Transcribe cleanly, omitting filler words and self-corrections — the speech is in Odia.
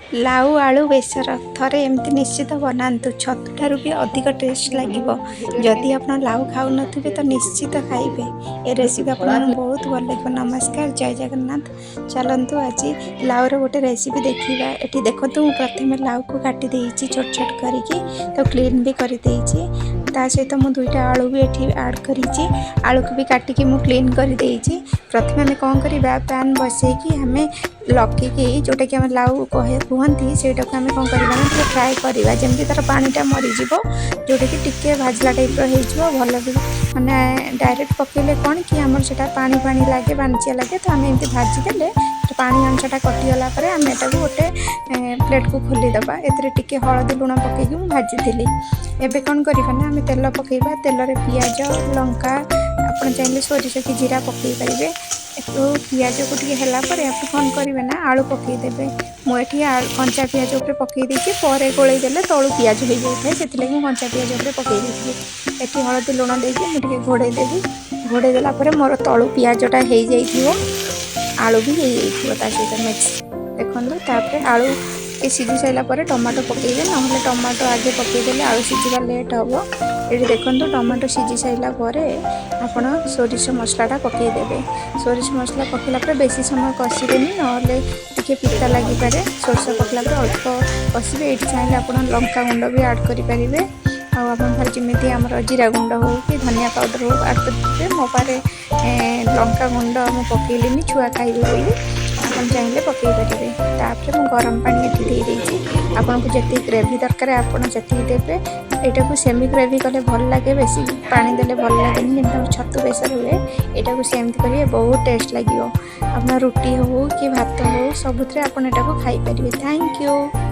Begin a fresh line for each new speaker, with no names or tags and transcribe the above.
ଲାଉ ଆଳୁ ବେସର ଥରେ ଏମିତି ନିଶ୍ଚିତ ବନାନ୍ତୁ, ଛତୁଠାରୁ ବି ଅଧିକ ଟେଷ୍ଟ ଲାଗିବ। ଯଦି ଆପଣ ଲାଉ ଖାଉନଥିବେ ତ ନିଶ୍ଚିତ ଖାଇବେ। ଏ ରେସିପି ଆପଣଙ୍କୁ ବହୁତ ଭଲ ଲାଗିବ। ନମସ୍କାର, ଜୟ ଜଗନ୍ନାଥ। ଚାଲନ୍ତୁ, ଆଜି ଲାଉର ଗୋଟେ ରେସିପି ଦେଖିବା। ଏଠି ଦେଖନ୍ତୁ, ମୁଁ ପ୍ରଥମେ ଲାଉକୁ କାଟି ଦେଇଛି ଛୋଟ ଛୋଟ କରିକି, ତ କ୍ଲିନ୍ ବି କରିଦେଇଛି। ତା ସହିତ ମୁଁ ଦୁଇଟା ଆଳୁ ବି ଏଠି ଆଡ଼୍ କରିଛି। ଆଳୁକୁ ବି କାଟିକି ମୁଁ କ୍ଲିନ୍ କରିଦେଇଛି। ପ୍ରଥମେ ଆମେ କ'ଣ କରିବା? ପ୍ୟାନ୍ ବସେଇକି ଆମେ ଲକିକି, ଯେଉଁଟାକି ଆମେ ଲାଉ କୁହନ୍ତି, ସେଇଟାକୁ ଆମେ କ'ଣ କରିବା ନା ଟିକେ ଫ୍ରାଏ କରିବା, ଯେମିତି ତା'ର ପାଣିଟା ମରିଯିବ, ଯେଉଁଟାକି ଟିକେ ଭାଜିଲା ଟାଇପ୍ର ହେଇଯିବ। ଭଲ ବି ମାନେ ଡାଇରେକ୍ଟ ପକାଇଲେ କ'ଣ କି ଆମର ସେଇଟା ପାଣି ପାଣି ଲାଗେ, ପାଣିଚିଆ ଲାଗେ। ତ ଆମେ ଏମିତି ଭାଜିଦେଲେ ପାଣି ଅଂଶଟା କଟିଗଲା ପରେ ଆମେ ଏଟାକୁ ଗୋଟେ ପ୍ଲେଟ୍କୁ ଖୋଲିଦେବା। ଏଥିରେ ଟିକେ ହଳଦୀ ଲୁଣ ପକାଇକି ମୁଁ ଭାଜିଥିଲି। ଏବେ କ'ଣ କରିବା ନା ଆମେ ତେଲ ପକାଇବା। ତେଲରେ ପିଆଜ, ଲଙ୍କା, ଆପଣ ଚାହିଁଲେ ସୋରିଷ କି ଜିରା ପକାଇ ପାରିବେ। ଏଠୁ ପିଆଜକୁ ଟିକେ ହେଲା ପରେ ଆପଣ କ'ଣ କରିବେ ନା ଆଳୁ ପକାଇଦେବେ। ମୁଁ ଏଠି ଆଳୁ କଞ୍ଚା ପିଆଜ ଉପରେ ପକାଇ ଦେଇଛି। ପରେ ଗୋଳେଇ ଦେଲେ ତଳୁ ପିଆଜ ହେଇଯାଇଥାଏ, ସେଥିଲାଗି ମୁଁ କଞ୍ଚା ପିଆଜ ଉପରେ ପକାଇ ଦେଇଥିଲି। ଏଠି ହଳଦୀ ଲୁଣ ଦେଇକି ମୁଁ ଟିକେ ଘୋଡ଼େଇ ଦେବି। ଘୋଡ଼େଇ ଦେଲା ପରେ ମୋର ତଳୁ ପିଆଜଟା ହେଇଯାଇଥିବ, ଆଳୁ ବି ହେଇଯାଇଥିବ ତା ସହିତ ମିକ୍ସ। ଦେଖନ୍ତୁ, ତାପରେ ଆଳୁ ଟିକେ ସିଝି ସାରିଲା ପରେ ଟମାଟୋ ପକାଇବେ, ନହେଲେ ଟମାଟୋ ଆଗେ ପକାଇଦେଲେ ଆଳୁ ସିଝିବା ଲେଟ୍ ହେବ। ଏଠି ଦେଖନ୍ତୁ, ଟମାଟୋ ସିଝି ସାରିଲା ପରେ ଆପଣ ସୋରିଷ ମସଲାଟା ପକାଇଦେବେ। ସୋରିଷ ମସଲା ପକାଇଲା ପରେ ବେଶୀ ସମୟ କଷିବେନି, ନହେଲେ ଟିକେ ପିତା ଲାଗିପାରେ। ସୋରିଷ ପକାଇଲା ପରେ ଅଳ୍ପ କଷିବେ। ଏଇଠି ଚାହିଁଲେ ଆପଣ ଲଙ୍କା ଗୁଣ୍ଡ ବି ଆଡ଼୍ କରିପାରିବେ, ଆଉ ଆପଣ ଘରେ ଯେମିତି ଆମର ଜିରା ଗୁଣ୍ଡ ହେଉ କି ଧନିଆ ପାଉଡ଼ର ହେଉ ଆଡ଼୍ କରିପାରିବେ। ମୋ ପାଖରେ ଲଙ୍କା ଗୁଣ୍ଡ ମୁଁ ପକାଇଲିନି, ଛୁଆ ଖାଇବେ ବୋଲି। ଆପଣ ଚାହିଁଲେ ପକାଇ ପାରିବେ। ତାପରେ ମୁଁ ଗରମ ପାଣି ଏଠି ଦେଇଦେଇଛି। ଆପଣଙ୍କୁ ଯେତିକି ଗ୍ରେଭି ଦରକାର, ଆପଣ ସେତିକି ଦେବେ। ଏଇଟାକୁ ସେମି ଗ୍ରେଭି କଲେ ଭଲ ଲାଗେ, ବେଶୀ ପାଣି ଦେଲେ ଭଲ ଲାଗେନି। ଯେମିତି ଆମର ଛତୁ ବେସର ହୁଏ, ଏଇଟାକୁ ସେମିତି କରିବେ, ବହୁତ ଟେଷ୍ଟ ଲାଗିବ। ଆପଣ ରୁଟି ହେଉ କି ଭାତ ହେଉ, ସବୁଥିରେ ଆପଣ ଏଟାକୁ ଖାଇପାରିବେ। Thank you.